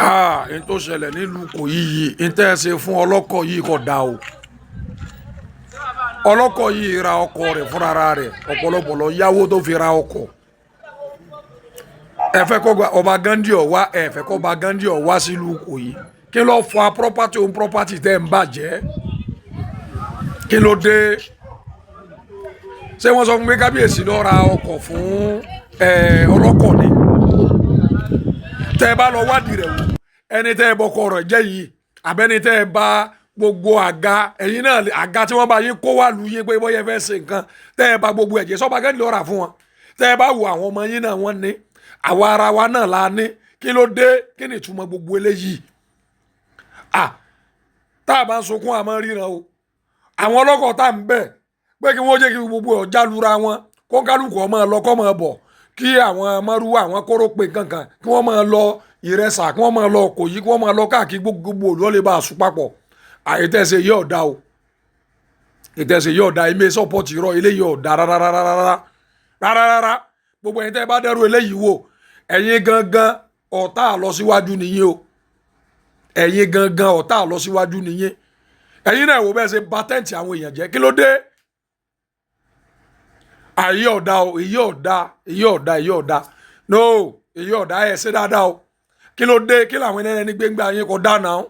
Ah, n tó ṣẹlẹ̀ nílùú Ìkòyí yìí, n tẹ́ ẹ ṣe fún ọlọ́kọ̀ yìí kò dáa o. Ọlọ́kọ̀ yìí ra ọkọ̀ rẹ̀ fúnra rẹ̀, ọ̀pọ̀lọpọ̀ lọ yáwó tó fi ra ọkọ̀. Ẹ fẹ́ kó gba ọba Ghandi ó wá, ẹ fẹ́ kó ọba Ghandi ó wá sílùú Ìkòyí. Kí ló fa property òun property tẹ́ ń bàjẹ́? Kí ló dé? Ṣé wọ́n sọ fún mi kábíyèsí lọ ra ọkọ̀ fún ọlọ́kọ̀ ni? Tẹ́ ẹ bá lọ wádìí rẹ̀ wò, ẹni tẹ́ ẹ bọkọ rẹ̀ jẹ́ yìí, àbẹ́ni tẹ́ ẹ bá gbogbo àga ẹ̀yin náà, àga tí wọ́n bá yín kó wà lù yín pé bóyá ẹ fẹ́ ṣe nǹkan, tẹ́ ẹ bá gbogbo ẹ̀jẹ̀ sọ́ba Ghandi lọ rà fún wọn. Tẹ́ ẹ bá wo àwọn ọmọ yín náà, wọ́n ní àwa ara wa náà la ní. Kí ló dé? Kí ni ìtumọ̀ gbogbo eléyìí? À tá a bá ń sunkún, àmọ́ ríran o. Àwọn ọlọ́kọ̀ tá à ń bẹ̀ pé kí wọ́n jẹ́ kí gbogbo ọjà lura wọn, kó kálukú ọmọ lọ, kọ́ máa bọ̀, kí àwọn márúwá, àwọn kórópè kankan, kí wọ́n máa lọ Ìrẹsà, kí wọ́n máa lọ Ìkòyí, kí wọ́n máa lọ káàkiri, gbogbo òlú lè bá a sùn papọ̀. Àìtẹ́sẹ̀ yóò dá o, ìtẹ́sẹ̀ yóò dá. Ilé support irọ́ eléyìí ò dá rárá rárá rárá. Gbogbo ẹ̀yin tẹ́ bá dẹ́rù eléyìí wò, ẹ̀yin gangan ọ̀tá àlọ́síwájú nìyí o. Ẹ̀yin gangan ọ̀tá àlọ́síwájú nìyí. Ẹ̀yin náà wò bẹ́ẹ̀ ṣe bà tent àwọn èèyàn jẹ́. Kí ló dé? Àyè ọ̀dà o, èyí ọ̀dà, èyí ọ̀dà, èyí ọ̀dà, no, èyí ọ̀dà. Ẹ̀ ṣe dáadáa o. Kí ló dé? Kí làwọn ẹni gbégbá yín kò dáná o?